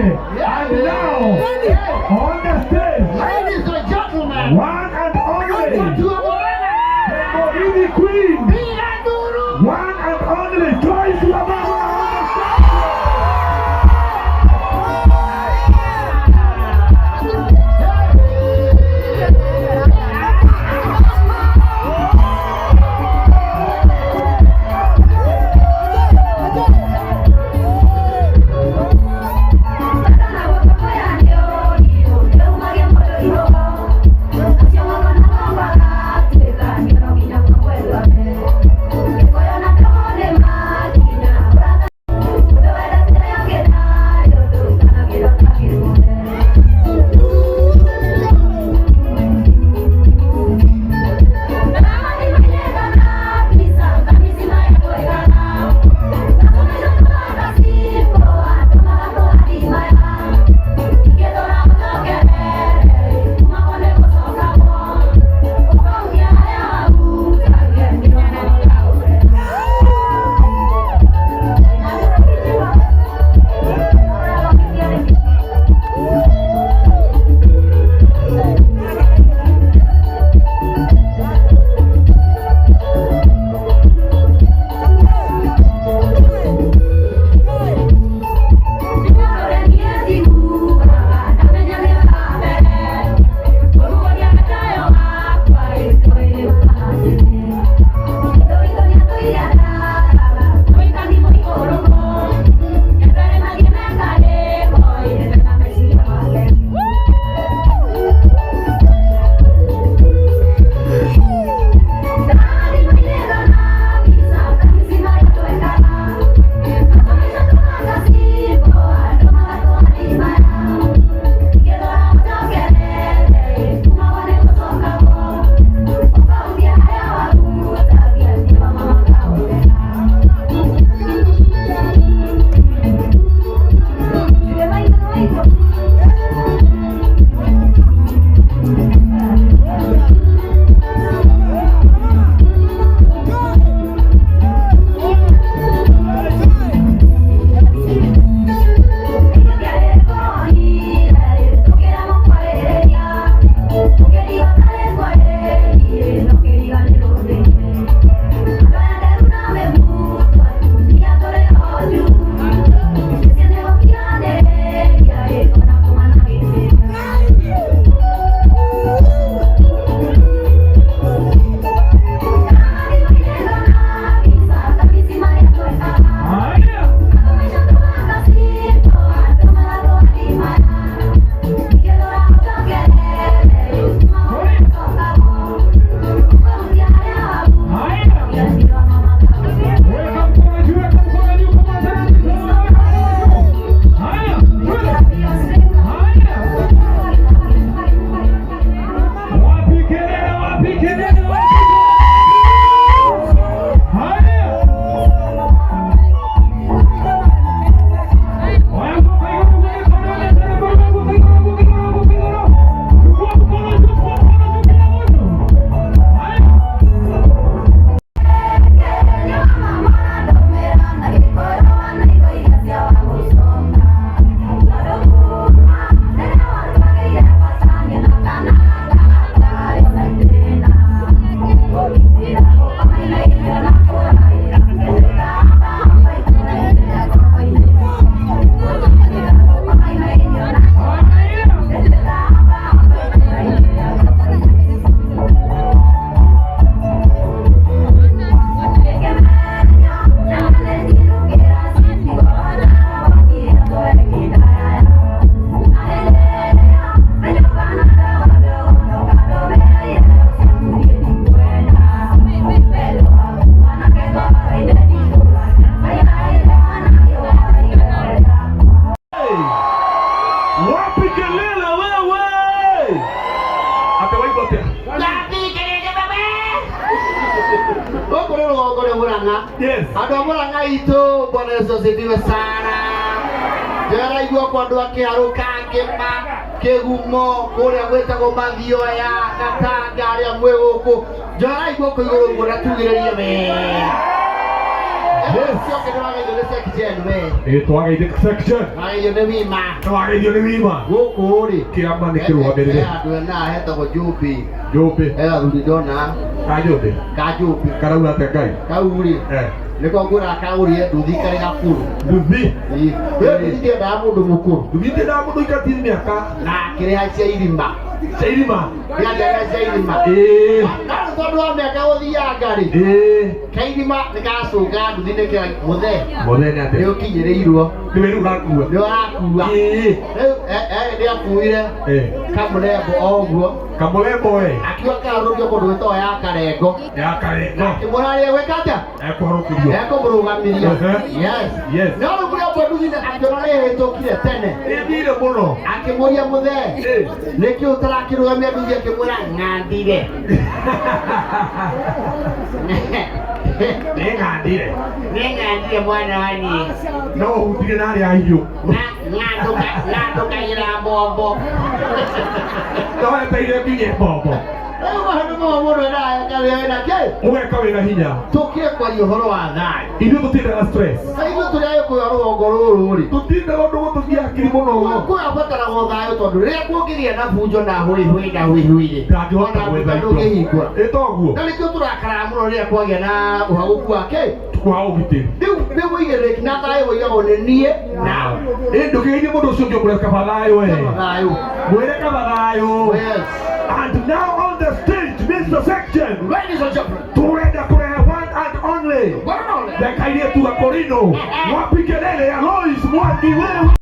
And now, on the stage, Ladies and gentlemen, one and only, watu wa Murang'a, the Mugithi Queen, piga nduru. One and only Joyce Wamama on the stage. Haya. Haya. Weka mkono juu, weka mkono juu kama taratibu. Haya. Haya. Wapi kelele, wapi kelele, wapi? Haya. Haya, mkono juu, mkono juu, mkono juu, mkono juu, kila mtu. Haya. Wapi kelele wewe? Ate waigua atia? Gũkũ nĩ rũgongo rĩa Murang'a. Andũ a Murang'a itũ, Bwana Yesu asifiwe sana. Ndĩraigua kwa andũ a Kĩharũka, Ngĩma, Kĩgumo, kũrĩa gwĩtagwo Mathioya, Gatanga, arĩa mwĩ gũkũ. Njoerai guoko igũrũ ũguo na tugĩrĩrie wega. Yes. Ũcio nĩwageithio nĩ section we. Ĩ twageithĩka section. Wageithio nĩ wima. Nĩwageithio nĩ wima. Gũkũ rĩ. Kĩama nĩ kĩrũgamĩrĩre. He andũ ena hetagwo Njũmbĩ. Njũmbĩ. He athuri ndona Ka Njũmbĩ. ka Njũmbĩ. Karauga atĩa Ngai? Kau rĩ. Eh. Nĩko ngũraga kagũrire nduthi karĩ gakũrũ. Nduthi. Ĩ. We nduthi ndĩendaga mũndũ mũkũrũ. Nduthi ndĩendaga mũndũ ũikatie mĩaka. Na akĩrĩha cia irima. Cia irima. Nĩanjarĩha cia irima. Ĩ. Na rĩu tondũ wa mĩaka gũthianga rĩ. Ĩ. Kairima nĩ gacũnga nduthi nĩ kĩra mũthee. Mũthee nĩ atĩa? Nĩ ũkinyĩrĩirwo. Nĩwe rĩu ũrakua. Nĩ ũrakua. Ĩ. Rĩu nĩ akuire Eh. kamũrembo o ũguo. Kamũrembo ĩ. Akiuga karũrũkio kũndũ gwĩtagwo ya Karengo. Ya Karengo. Akĩmũraria gwĩka atĩa? Ekũharũkĩrio. Ekũmũrũgamĩria. Ehe. Yes. Yes. No rĩu mũrembo nduthi akĩona nĩ ĩhĩtũkire tene. Ĩthire mũno. Akĩmũria mũthee. Ĩ. Nĩkĩ ũtarakĩrũgamia nduthi akĩmwĩra ng'andire. Nĩ ng'andire. Nĩ ng'andire mwana wa niĩ. No ũhutire na arĩa ahiũ. Ng'andũkagĩra mbombo. No weteire nginye mbombo. Rĩu maũndũ mau mũndũ endaga wĩna kĩ? Ũgeka wĩna hinya. Tũkire kwaria ũhoro wa thayũ. Ithuĩ tũtindaga stress. Na ithuĩ tũrĩ Agĩkũyũ a rũgongo rũrũ rĩ. Tũtindaga ũndũ gũtũgia hakiri mũno. Kũyabataragwo thayũ tondũ rĩrĩa kũngĩgĩa na bunjo na hũihũi na hũihũi rĩ. Ndangĩhota ona gwetha nduka indo. ndũngĩhingũra. Ĩ toguo. Na nĩkĩo tũrakaraga mũno rĩrĩa kwagĩa na ũhagũku wa kĩ? Wa ũgitĩri. Rĩu nĩ wĩigĩrĩrĩki na thayũ wĩigagwo nĩ niĩ nawe. Ĩ ndũkĩgeithie mũndũ ũcio ũngĩ ũmwĩre kaba thayũ ĩ. Kaba thayũ. Mwĩre kaba thayũ. Yes. And now on the stage, Mr. Section. Ladies and gentlemen. Turenda kurehe one and only. One and only. The kairĩtu ga Korino. Wapi kelele ya Lois Mwangi wewe.